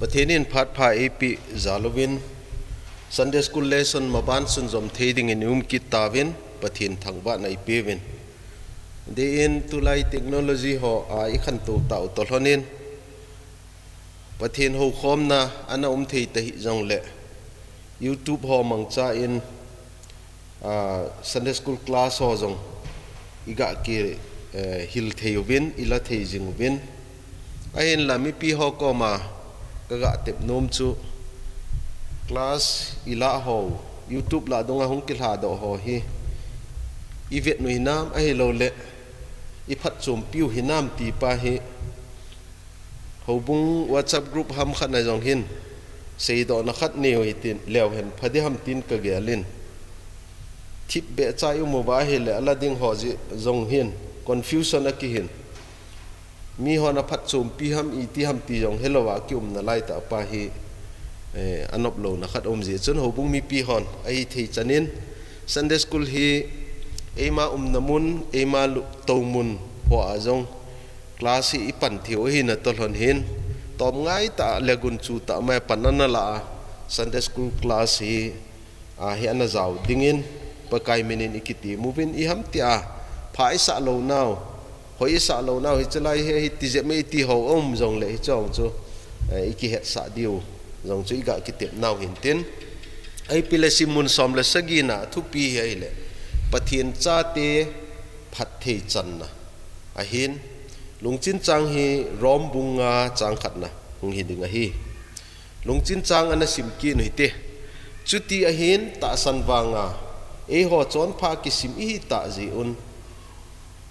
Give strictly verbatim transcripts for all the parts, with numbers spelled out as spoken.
Pathen in phat pha eipeh jal uvin, Sunday School lesson maban sunjom thei dingin i um kit tauvin, Pathen thangvahna i peuvin. Dehin tulai technology ho a i khantou tah u toh lhonin, Pathen houkhomna ana um thei ta hih jongle, YouTube ho mangcha in, a, Sunday School class ho jong i ga ki, eh, hil thei uvin, i la thei jing uvin. Ahinla mipi ho koma ka ga tep nom chu, class i la ho, YouTube lah dunga hung kilha doh ho hi i vet u hinam, ahilouleh i phatchompi u hinam ti pa hi, houbung WhatsApp group ham khat na jong hin, seidohna khat neiu hitin, leu hen pha ding ham tin ka gel in. Thipbeh cha i um uva ahile, ala ding ho jeh jong hin, confusion a kihin. Mi hon a phatchompi ham, iti ham ti jong helou a ki umna lai tah pa hi, eh, anop louna khat um jeh chun houbung mipi hon ahithei chan in, Sunday School hi eima umna mun, eima lu-, tou mun ho a jong class hi i pan thei u ahi natoh lhon hin, tom ngai tah le gunchu tah mai pan ana la a, Sunday School class hi, a, hi ana jao dingin, Pakai minin i kitem uvin, i ham tia pha i sah lou nau, hoi i sah lou nau, hiche lai hi, hi tijep mai i ti ho um jongle hiche jong chu, eh, i kihetsah diu jong chu i ga kitep nau hin tin. Ahi pile simmun som le sagi na thupi hi ahile, Pathen chate phatthei channa ahin, lungchin chang hi Rom bung nga chang khat na hung hi ding ahi. Lungchin chang ana sim kit u hite. Chuti ahin tahsan vanga eiho chonpha kisim i hi tah jeh un,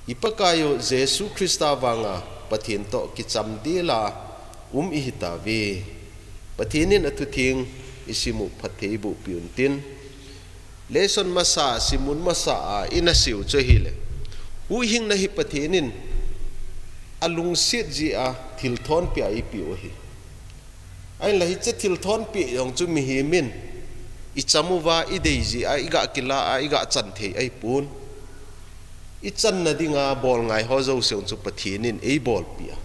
i Pakai u Jesu Christa vanga Pathen toh kicham dela um i hi tauve. Pathen in a thutheng i sim u phatthei boh peh un tin. Lesson masa, simmun masa a i na sei u chu ahile, huhhingna hi Pathen in a lungset jeh a thil thonpeh a eipeh u ahi. Ahinla hiche thil thonpeh jong chu mihem in i cham uva i dei jeh a i ga kila a i ga chan thei ahipon. I channa dinga bol ngai ho jouse jong chu Pathen in eibolpeh a,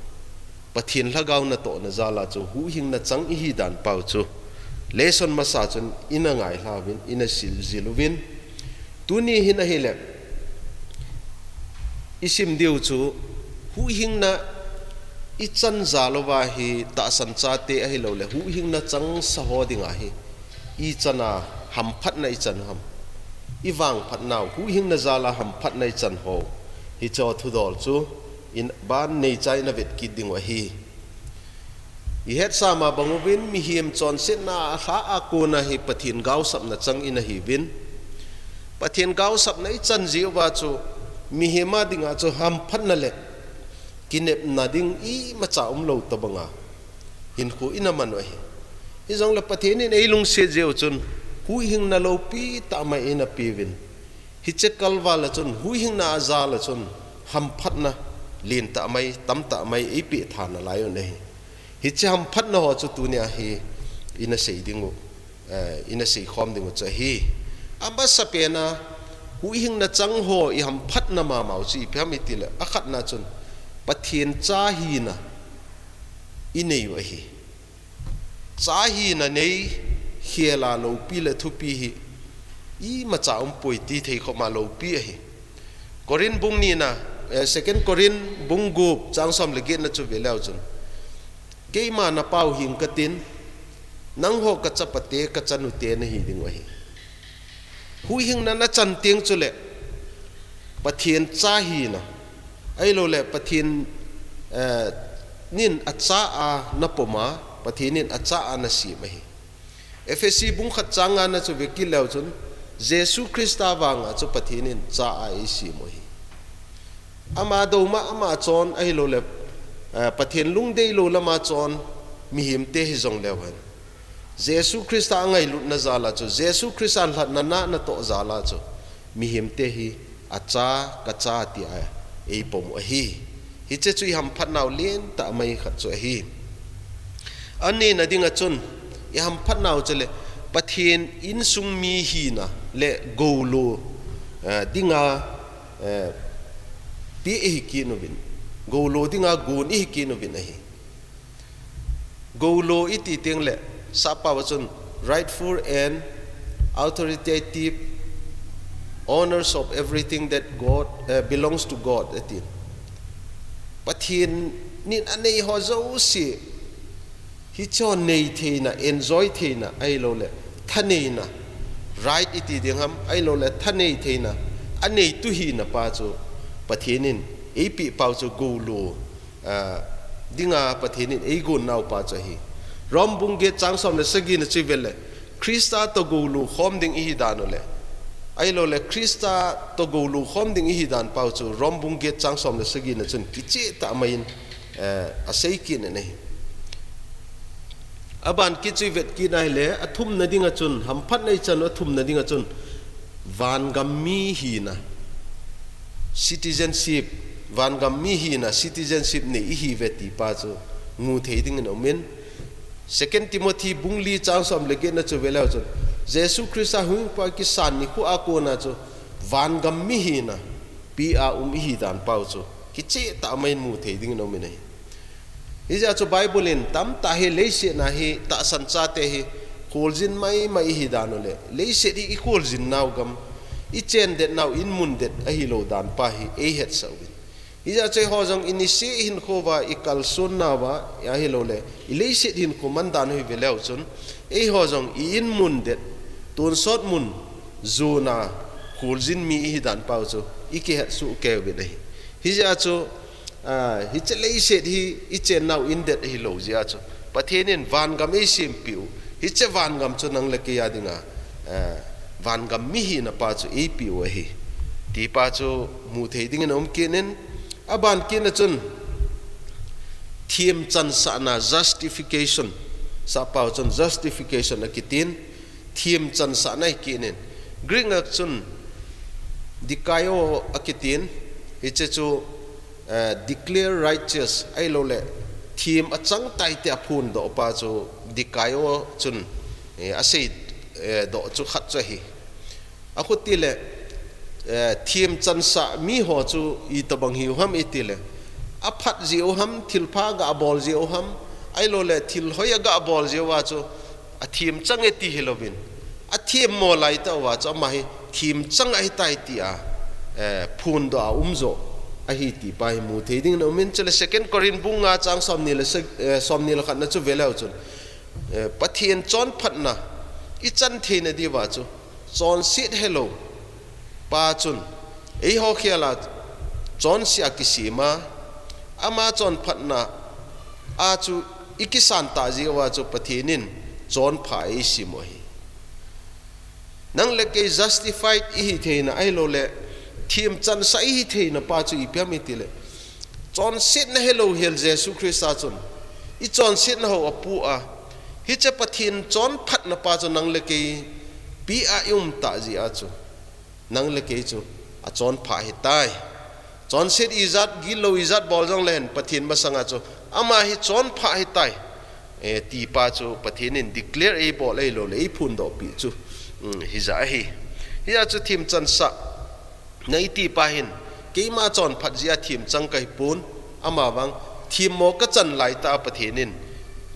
Pathen lhagao natohna jal a chu huhhingna chang i hi dan pau chu lesson masa chun i na ngailha uvin, i na sil jil uvin. Tuni hin ahile, i sim diu chu huhhingna i chan jal uva hi tahsan chate ahilouleh huhhingna changsa ho dinga hi ichan a hamphatna i chan u ham? I vangphatnau, huhhingna jal a hamphatna i chan ho, hiche thudol chu in ban neicha i na vet kit ding u ahi. I hetsa ma bang uvin, mihem chonsetna a lha a kona hi Pathen gaosapna chang i na hiuvin. Pathen gaosapna i chan jeh uva chu mihem a dinga chu hamphatna le kinepna ding imacha umlou tobanga hinkho i na man u ahi. Hijongle Pathen in ei lungset jeh u chun huhhingna loupi tah mai ei na peuvin. Hiche kalval a chun, huhhingna a jal a chun hamphatna lentah mai, tamtah mai ei peh tha nalai u ahi. Hiche hamphatna ho chu tunia hi i na sei ding u, eh, i na seikhom ding u chu ahi. Amasapen a, huhhingna chang ho i hamphatna mama u chu ipi ham i tile, akhatna chun Pathen cha hina i nei u ahi. Cha hina nei khel a loupi le thupi hi imacha umpoi ti thei khop ma loupi ahi. Corinth bung nina, eh, Second Corinth bung gup chang som le get na chu ve leu chun, keima na pau hing katin, nangho ka chapate, ka chanute na hi ding u ahi. Huhhingna na chan teng chule Pathen cha hina, ahilouleh Pathen, eh, in a cha a na pom a, Pathen in a cha a na sem ahi. Ephesi bung khat chang nga na chu ve kit leu chun, Jesu Christa vanga chu Pathen in cha a ei sem u ahi. Ama douma, ama chon ahilouleh, eh, Pathen lungdei lou lama chon mihemte hijongleu hen, Jesu Christa a ngailutna jal a chu, Jesu Christa lhatna na natoh jal a chu, mihemte hi a cha, ka cha tia ei pom u ahi. Hiche chu i hamphatnau lentah mai khat chu ahi. Anina dinga chun, i hamphatnau chule Pathen insung mi hina le goulo, eh, dinga, eh, pi i hi kit uvin, goulo dinga gon i hi kit uvin ahi. Goulo iti teng le, sappao a chun, rightful and authoritative owners of everything that God, eh, belongs to God, ati. Pathen in anei ho jouse, hiche nei theina, enjoy theina, ahilou le, thaneina, right iti ding ham, ahilou le, thanei theina, aneitu hina pa chu, Pathen in eipeh pau chu goulo, ah, dinga Pathen in eigon nau pa chu ahi. Rom bung get chang som le sagi na chu ivel le, Christa toh goulo khom ding ihi dan u le, ahilou le, Christa toh goulo khom ding ihi dan pau chu, Rom bung get chang som le sagi na chun kicheh tah mai in, eh, asei kit in ahi. Aban kit chu ivet kit na hile, athumna dinga chun, hamphatna ichan u athumna dinga chun, vangam mi hina, citizenship, vangam mi hina, citizenship nei ihiuve ti pa chu, mu thei dingin aumin. Second Timothy bung li chang som le get na chu veleu chun, Jesu Christa hung pa kisan nikho a kona chu, vangam mi hina, pi a um ihi dan pau chu, kicheh tah mai in mu thei dingin aumin ahi. Hijeh a chu Bible in tamtah hi leiset na hi tahsan chate hi kholjin maimai ihi dan u le, leiset hi ikholjin nau gam, ichen det nau in mun det ahilou dan pa hi eihetsah uvin. Hijeh a chu eiho jong inise hinkho uva ikalson nauva, ahilou le, ileiset hinkho man dan u hi veleu chun, eiho jong i in mun det, tonsot mun, jona, kholjin mi ihi dan pau chu, ikihetsoh kei uvin ahi. Hijeh a chu, ah, hiche leiset hi ichen nau in det ahilou jeh a chu, Pathen in vangam eisempeh u, hiche vangam chu nang le kei a dinga, ah, vangam mi hina pa chu eipeh u ahi, ti pa chu mu thei dingin aum kit in, aban kit na chun, themchansahna, justification, sappao chun justification akitin, themchansahna ahi kit in. Greek a chun, dikaio akitin, hiche chu, eh, declare righteous, ahilou le, them achang tai tia phondoh pa chu, dikaio chun, eh, asei, eh, doh chu khat chu ahi. Akhuti le, eh, themchansah mi ho chu itobang hiu ham iti le, aphat jeh u ham, thilpha ga bol jeh u ham, ahilou le, thil hoi aga bol jeh uva chu, athemchang e ti hilouvin, athemmo laitah uva chu, ama hi themchang ahitai tia, eh, phondoh a um jo ahi ti pa hi mu thei dingin aumin. Chule Second Corinth bung nga chang somni le sek-, eh, somni le khat na chu veleu chun, eh, Pathen chonphatna ichan theina diuva chu, chonset helou pa chun, eiho khel a chonse a kisem a, ama chonphatna a chu ikisan tah jeh uva chu Pathen in chonpha eisem u ahi. Nang le kei justified ihi theina, ahilou le, themchansah ihi theina pa chu ipi ham iti le, chonsetna helou hel Jesu Christa chun ichonsetna ho apoh a, hiche Pathen chonphatna pa chu nang le kei pi a ium tah jeh a chu, nang le kei chu achonpha ahitai. Chonset ijat, gitlou ijat bol jong le hen, Pathen masanga chu ama hi chonpha ahitai, eh, ti pa chu Pathen in declare eibol ahilou le, eiphondoh peh chu, um, hijeh ahi. Hijeh a chu themchansah na iti pa hin, keima chonphat jeh a themchang kahi pon, ama vang themmo kachan laitah a Pathen in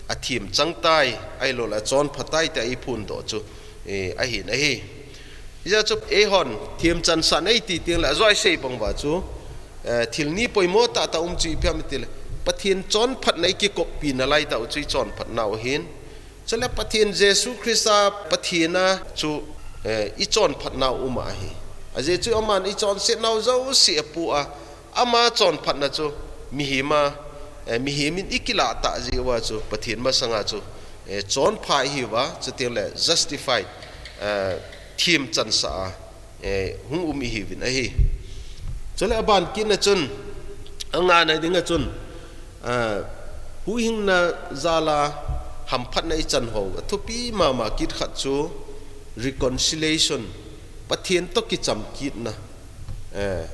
athemchang tai, ahilou le achonpha tai tia eiphondoh chu, eh, ahin ahi. Hijeh a chu eihon themchansah na iti teng le, ajo a isei bang uva chu, eh, thil ni poimo tahtah um chu ipi ham iti le, Pathen chonphatna ikikoppi nalaitah u chu ichonphat nau ahin. Chule Pathen Jesu Christa Pathen a chu, eh, ichonphat nau um ahi. Ajeh chu aman ichonset nau jouse apoh a, ama chonphatna chu mihem a, eh, mihem in ikilah tah jeh uva chu Pathen masanga chu, eh, chonpha ihiuva, chuteng le justified, eh, themchansah a, eh, hung um ihiuvin ahi. Chule aban kit na chun, angana dinga chun, eh, huhhingna jal a hamphatna ichan ho, athupi mama kit khat chu reconciliation, Pathen toh kicham kitna, eh,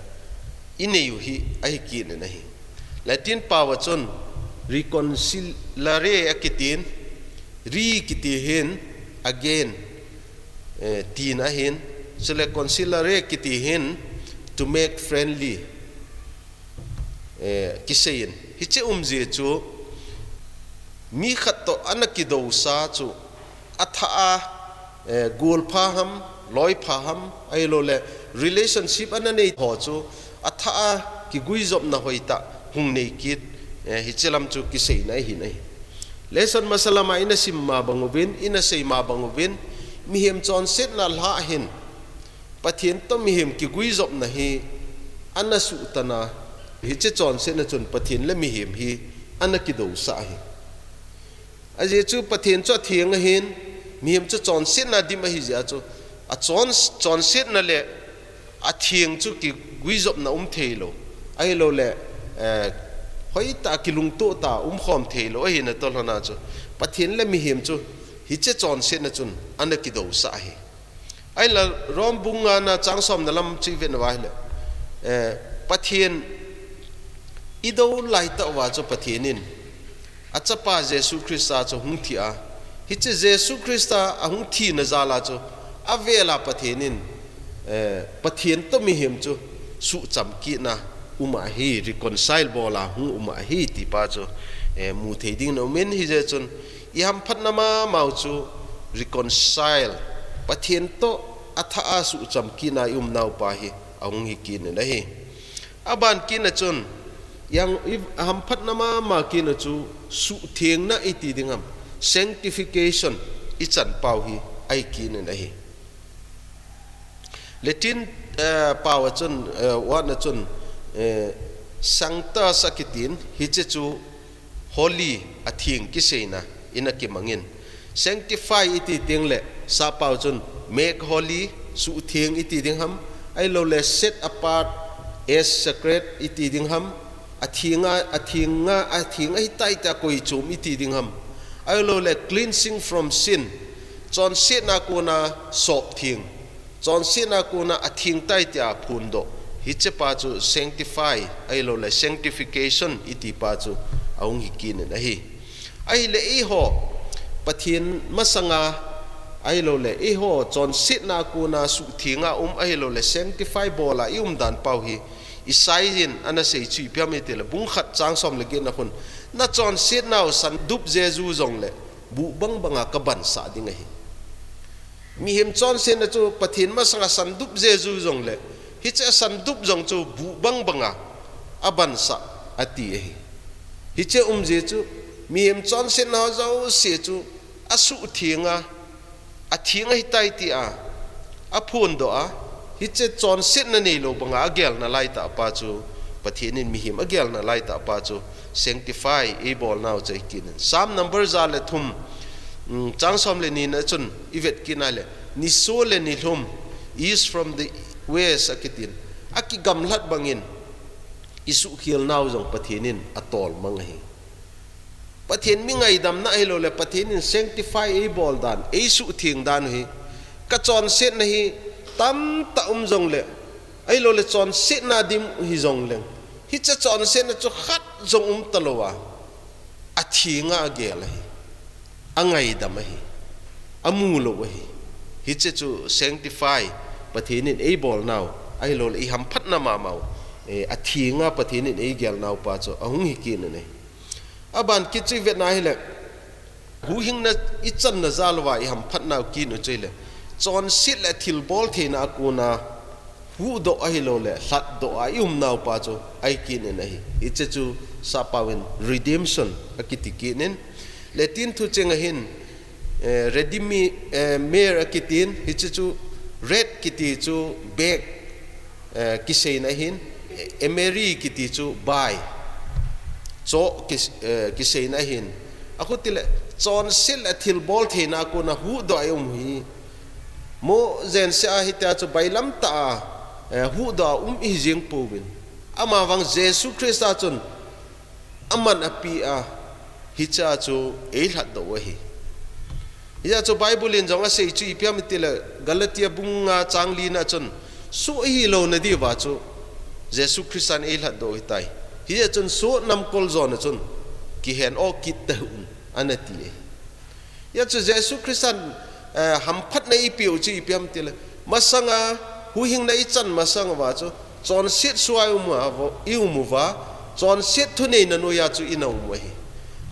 inei u hi ahi kit in ahi. Latin pao a chun reconciliare akitin, re kiti hin, again, eh, tina ahin, chule conciliare kiti hin, to make friendly, eh, kiseiyin. Hiche umjeh chu, mi khat toh ana kidousa chu, athah a, eh, golpha ham, loipha ham, ahilouleh relationship ana nei ho chu, athah a kiguijopna hoitah hung nei kit, eh, hiche lam chu kiseina ahin ahi. Lesson masa lama ina sim ma bang uvin, ina sei ma bang uvin, mihem chonsetna lhah hin, Pathen toh mihem kiguijopna hi ana suhtan a, hiche chonsetna chun Pathen le mihem hi ana kidousa ahi. Ajeh chu Pathen chu atheng ahin, mihem chu chonsetna dim ahi jeh a chu, achon, chonsetna le atheng chu kiguijopna um theilou, ahilouleh, eh, hoitah kilungtoh tah a umkhom theilou ahina toh lhon a chu, Pathen le mihem chu hiche chonsetna chun ana kidousa ahi. Ahinla Rom bung ngana chang somna lam chu ivet uva ahile, eh, Pathen idou laitah uva chu Pathen in achapa Jesu Christa chu hung thi a, hiche Jesu Christa ahung thina jal a chu avel a Pathen in, eh, Pathen toh mihem chu suhcham kitna um ahi, reconcile bol a hung um ahi ti pa chu, eh, mu thei ding ana um in, hijeh chun ihamphatna mamau chu reconcile, Pathen toh athah a suhcham kitna iumnau pa hi ahung hi kit in ahi. Aban kitna chun, ihamphatna mama kitna chu suhthengna iti ding ham, sanctification ichan pau hi ahi kit in ahi. Latin, eh, pau a chun, eh, word na chun, eh, sanctus akitin, hiche chu holy, atheng kiseina in akimangin. Sanctify iti teng le, sappau chun make holy, suhtheng iti ding ham, ahilouleh set apart as sacred iti ding ham, athenga, athenga, atheng ahitai tia koichom iti ding ham, ahilouleh cleansing from sin, chonsetna kona soptheng, chonsetna kona atheng tai tia phondoh, hiche pa chu sanctify, ahilouleh sanctification iti pa chu ahung hi kit in ahi. Ahile eiho Pathen masanga, ahilouleh eiho chonsetna kona suhthenga um, ahilouleh sanctify bol a ium dan pau hi, Isai in ana sei chu ipi ham itile, bung khat chang som le get na khun, nachonsetnau sandup jeju jongle buh bang banga kabansah ding ahi. Mihem chonsetna chu Pathen masanga sandup jeju jongle, hiche asandup jong chu buh bang banga abansah ati ahi. Hiche umjeh chu mihem chonsetna jouse chu asuhtheng a, atheng ahitai tia aphondoh a, hiche chonsetna neilou banga agelna laitah pa chu, Pathen in mihem agelna laitah pa chu sanctify eibolnau chu ahi kit in. Psalm number ja le thum, um, chang som le ni na chun ivet kit na le, niso le nilhum, east from the west akitin, akigamlat bangin isuhkhelnau jong Pathen in atolmang ahi. Pathen mi ngaidamna ahilouleh Pathen in sanctify eibol dan, eisuhtheng dan hi, kachonsetna hi tamtah um jongle, ahilouleh chonsetna dim hijongleng, hiche chonsetna chu khat jong um talouva, athenga agel ahi, angaidam ahi, amulou ahi. Hiche chu sanctify, Pathen in eibolnau, ahilouleh ihamphatna mamau, eh, athenga Pathen in eigelnau pa chu ahung hi kit in ahi. Aban kit chu ivet na hile, huhhingna ichanna jal uva ihamphatnau kit u chu hile, chonset le thilbol theina a kona huhdoh ahilouleh lhatdoh a iumnau pa chu ahi kit in ahi. Hiche chu sappau in redemption akiti kit in. Latin thucheng ahin, eh, redimi-, eh, mer akitin, hiche chu red kiti chu bag, eh, kiseina ahin, emeri kiti chu bai, choh kis-, eh, kiseina ahin. Akhuti le, chonset le thilbol theina a kona huhdoh a ium hi, mo jense a hitia chu bailam tah a, eh, huhdoh a um ihi jeng pouvin, amavang Jesu Christa chun aman apeh a, hichea chu eilhatdoh u ahi. Hijeh a chu Bible in jong asei chu ipi ham itile, Galatia bung nga chang li na chun, soh ihilouna diuva chu Jesu Christan eilhatdoh u ahitai. Hijeh chun soh namkol jona chun kihen o kit tahih un, ana ti ahi. Hijeh chun Jesu Christan, eh, hamphatna eipeh u chu ipi ham itile, masanga, huhhingna ichan masang uva chu, chonset soh a ium uva, ium uva, chonset thuneina noiya chu ina um u ahi.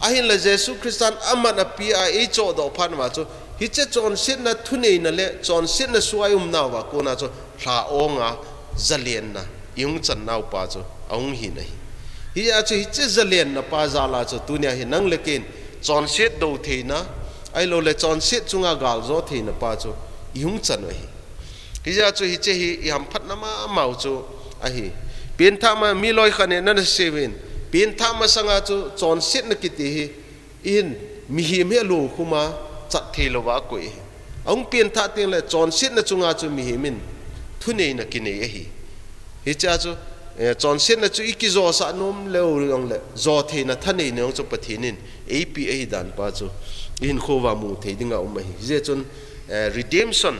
Ahinla Jesu Christan aman apia eichohdoh phat uva chu, hiche chonsetna thuneina le chonsetna suai umnauva kona chu lha-onga zalenna ihung channaupa chu ahung hi ahi. Hijeh a chu hiche zalenna pa jal a chu tunia hi nang le keiin chonset do theina, ahilouleh chonset chunga galjo theina pa chu ihung chan u ahi. Hijeh a chu hiche hi ihamphatna mamau chu ahi. Pengthah ma, mi loikhat in ana seiyin, pengthah masanga chu chonsetna kiti hi, ihin mihem hi alokhuma chat theilouva akoi ahi. Ahung pengthah tengle chonsetna chunga chu mihem in thuneina kinei ahi. Hichea chu, eh, chonsetna chu ikijosah nom leu jongle, jo theina thaneina jong chu Pathen in eipeh ahidan pa chu ihinkhouva mu thei dinga um ahi. Hijeh chun, eh, redemption,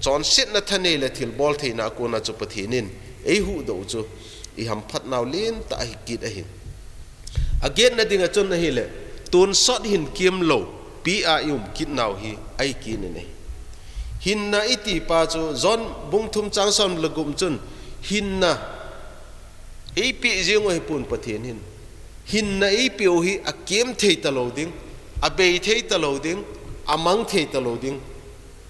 chonsetna thanei le thilbol theina a kona chu Pathen in eihuhdoh u chu ihamphatnau lentah ahi kit ahi. Agetna dinga chun ahile, tonsot hinkemlou pia ium kitnau hi ahi kit in ahi. Hinna itipa chu John bung thum chang som le gup chun, hinna eipeh jeng u ahipon Pathen hin, hinna eipeh u hi akem thei talou ding, abei thei talou ding, amang thei talou ding,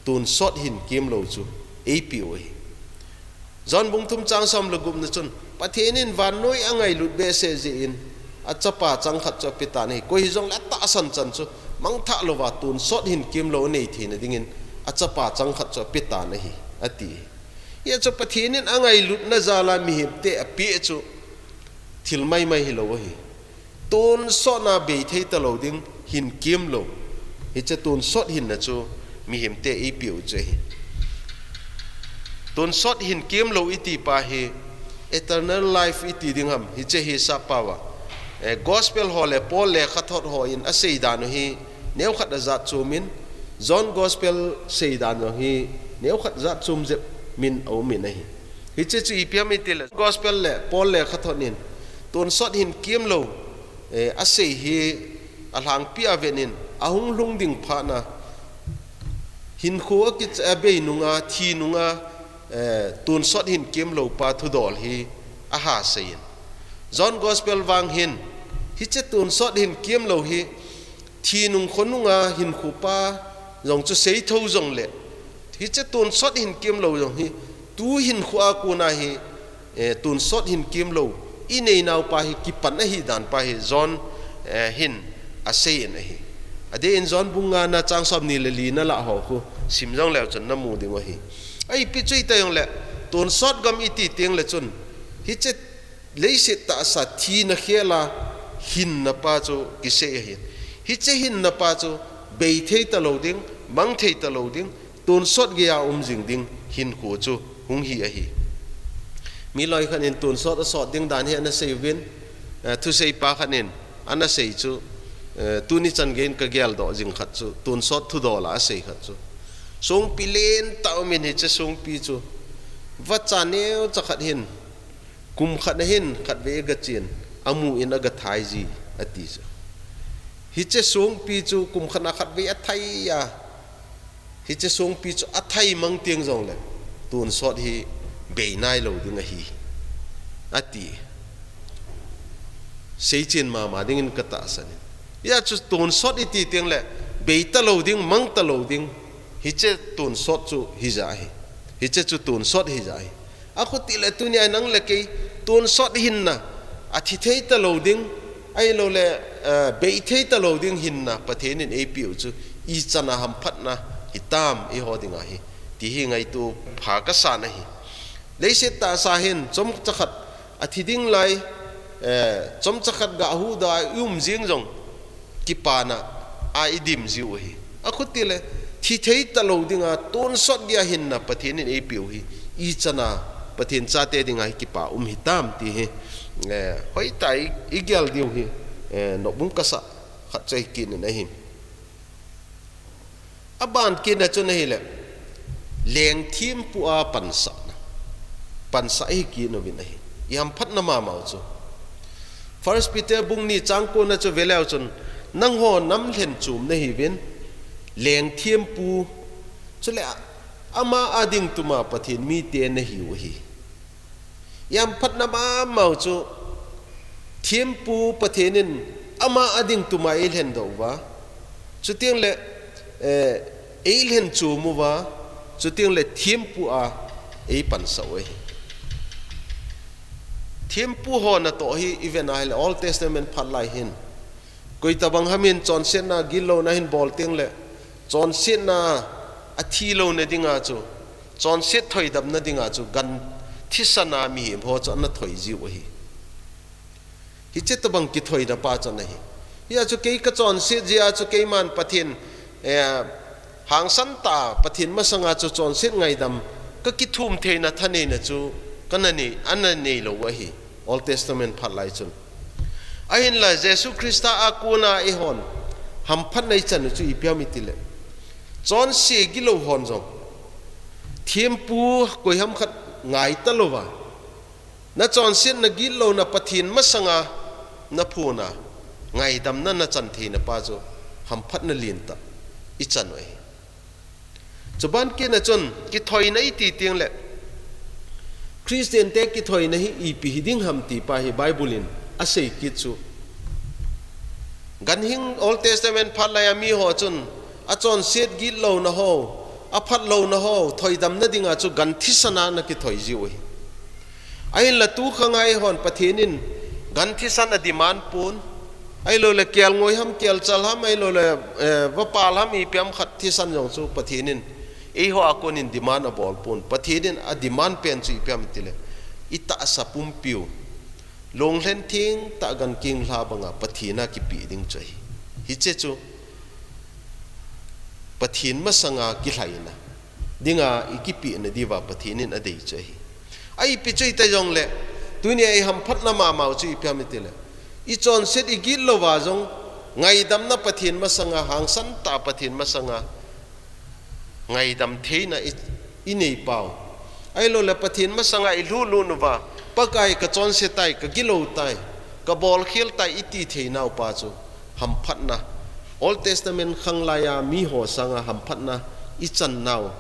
tonsot hinkemlou chu eipeh u ahi. John bung thum chang som le gupna chun, Pathen in vannoi angailut behseh jeh in achapa changkhat chu apetan ahi. Koi hijongle atahsan chan chu mangthah louva tonsot hinkemlou anei theina dingin achapa changkhat chu apetan ahi, ati. Hijeh chun Pathen in angailutna jal a mihemte apeh chu thil maimai hilou ahi. Tonsotna bei thei talou ding, hinkemlou. Hiche tonsot hinna chu mihemte eipeh u chu ahi. Tonsot hinkemlou itipa hi eternal life iti ding ham, hiche hisap a uva, eh, gospel ho le Paul lekhathot hon aseidan u hi neokhat ajat chom in, John gospel seidan u hi neokhat jat chom jep min aumin ahi. Hiche chu ipi ham itile, gospel le Paul lekhathot in tonsot hinkemlou, eh, asei hi alhangpi a vet in, ahung lhung ding phat na hinkho akichai abei nunga, thi nunga, eh, tonsot hinkemlou pa thudol hi aha seiyin, John gospel vang hin hiche tonsot hinkemlou hi thi nung kho nunga hinkho pa jong chu seithou jongle, hiche tonsot hinkemlou jong hi tu hinkho a kona hi, eh, tonsot hinkemlou ineinau pa hi kipan ahidan pa hi John, eh, hin aseiyin ahi. Adeh in John bung ngana chang somni le lina lah ho khu sim jongleu chun namu ding u ahi. Ahi, ipi chu ita jongle, tonsot gam iti tengle chun hiche leiset tahsa thina khel a hinna pa chu kisei ahi. Hiche hinna pa chu bei thei talou ding, mang thei talou ding, tonsot geiya um jing ding hinkho chu hung hi ahi. Mi loikhat in tonsot asot ding dan hi ana seiyuvin, eh, thuseipa khat in ana sei chu, eh, tuni chan geiyin kageldoh jing khat chu, tonsot thudol a asei khat chu, songpi lentah umin, hiche songpi chu vacha neocha khat hin kum khat a hin khatvei agachen, amu in agathai ji, ati chu. Hiche songpi chu kum khat a khatvei athai a, hiche songpi chu athai mang teng jongle tonsot hi bei nailou ding ahi, ati. Seichen mama dingin katahsan in. Hijeh chun tonsot iti tengle bei talou ding, mang talou ding, hiche tonsot chu hija ahi. Hiche chu tonsot hija ahi. Akhuti le tunia nang le kei tonsot hinna, athi thei talou ding, ahilouleh, eh, bei thei talou ding hinna Pathen in eipeh u chu ichana hamphatna hitam eiho dinga hi, ti hi ngaito pha kasan ahi. Leiset tahsa hin chomcha khat athi ding lai, eh, chomcha khat gahuhdoh a ium jing jong kipana a idim jiu ahi. Akhutile, thi thei talou dinga tonsot geiya hinna Pathen in eipeh u hi ichana Pathen chate dinga hi kipa um hitam ti hi, eh, hoitah a i, igel diu hi, eh, nopbung kasa khat chu ahi kit in ahi. Aban kitna chun ahile, lengthempu a pansahna, pansah ahi kit uvin ahi. Ihamphatna mamau chu, First Peter bung ni chang kona chu veleu chun, nangho namlhen chom nahiuvin, lengthempu, chule ama a ding tuma Pathen mite nahiu ahi. Ihamphatna mamau chu, thempu Pathen in Ama ading tuma eilhen doh uva, chuteng le, eh, eilhen chom uva, chuteng le thempu a eipansah u ahi. Thempu ho natoh hi iven ahile Old Testament phat lai hin, koitabang ham in chonsetna gillouna hin bol teng le, chonsetna athi louna dinga chu, chonset thoidamna dinga chu, gan thisana mihem ho chu ana thoi jiu ahi. Hiche tobang kithoina pa chu ana hi. Hia chu kei kachonset jeh a chu keiman Pathen, eh, hangsan tah Pathen masanga chu chonset ngaidam kakithum theina thaneina chu kana nei, ana neilou ahi. Old Testament phat lai chun. Ahinla Jesu Christa a kona eihon hamphatna ichan u chu ipi ham itile, chonse gilou hon jong thempu koiham khat ngaita louva, nachonsetna gillouna Pathen masanga naphona ngaidamna nachan theina pa chu hamphatna lentah ichan u ahi. Chuban kitna chun kithoina iti teng le, Christian te kithoina hi ipi hiding ham ti pa hi Bible in asei kit chu. Ganhing Old Testament phat lai a miho chun achonset gillouna ho, aphatlouna ho thoidamna dinga chu gan thisana ana kithoi jiu ahi. Ahinla tukhanga eihon Pathen in gan thisan ademand pon. Ahilouleh kelngoi ham, kelchal ham, ahilouleh, eh, vapal ham, ipi ham khat thisan jong chu Pathen in eiho a konin demand abol pon. Pathen in ademand pen chu ipi ham itile, itahsa pumpiu, longlhen thengtah gan kinglha banga Pathen a kipeh ding chu ahi. Hiche chu Pathen masanga kilhaina dinga ikipehna diuva Pathen in adei chu ahi. Aipi chu ita jongle, tunia ihamphatna mamau chu ipi ham itile, ichonset igillouva jong ngaidamna Pathen masanga, hangsan tah Pathen masanga ngaidam theina i, inei pau, ahilouleh Pathen masanga ilhulhun uva, Pakai kachonse tai, kagilou tai, kabolkhel tai iti theinau pa chu hamphatna, Old Testament khanglai a miho sanga hamphatna ichannau,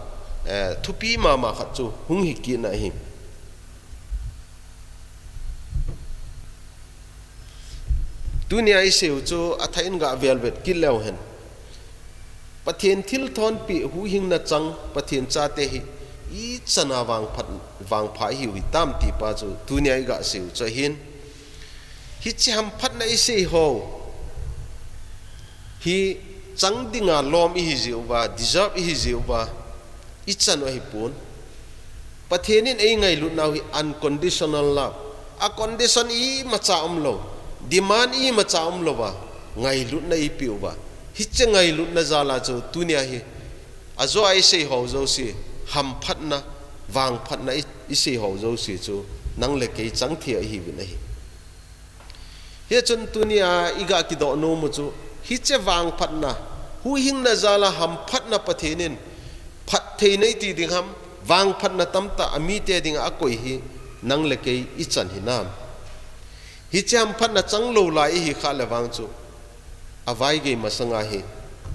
eh, thupi mama khat chu hung hikit na ahi. Tunia iseiu chu athah in gavelvet kit leu hen. Pathen thilthonpeh huhhingna chang Pathen chate hi ichana vangphat, vangpha ihiu hitam ti pa chu tunia igaseiu chu ahin. Hiche hamphatna isei ho hi chang dinga lom ihi jeh uva, deserve ihi jeh uva ichan u ahipon. Pathen in eingailutnau hi unconditional love. A condition imacha umlou, demand imacha umlouva ngailutna eipeh uva. Hiche ngailutna jala chu tunia hi ajoa isei ho jouse, hamphatna, vangphatna i, isei ho jouse chu nang le kei chang thei ahiuvin ahi. Hichun tunia iga kidoh nomu chu, hiche vangphatna, huhhingna jala hamphatna Pathen in phattheina iti ding ham, vangphatna tamtah amite dinga akoi hi nang le kei ichan hinam? Hiche hamphatna changlou lai ihi khah le vang chu, avaigei masanga hi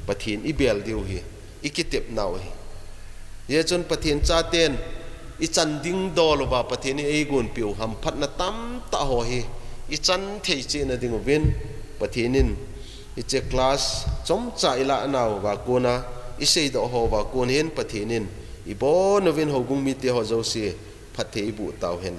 Pathen ibel diu hi ikitepnau ahi. Hichun Pathen chaten ichan ding dol uva Pathen in eigonpeh u hamphatna tamtah ho hi ichan thei cheh na dinguvin, Pathen in hiche class chomcha ilanauva kona, iseidoh houva kon hin Pathen in ibonuvin houbung mite ho jouse phatthei eiboh tauhen.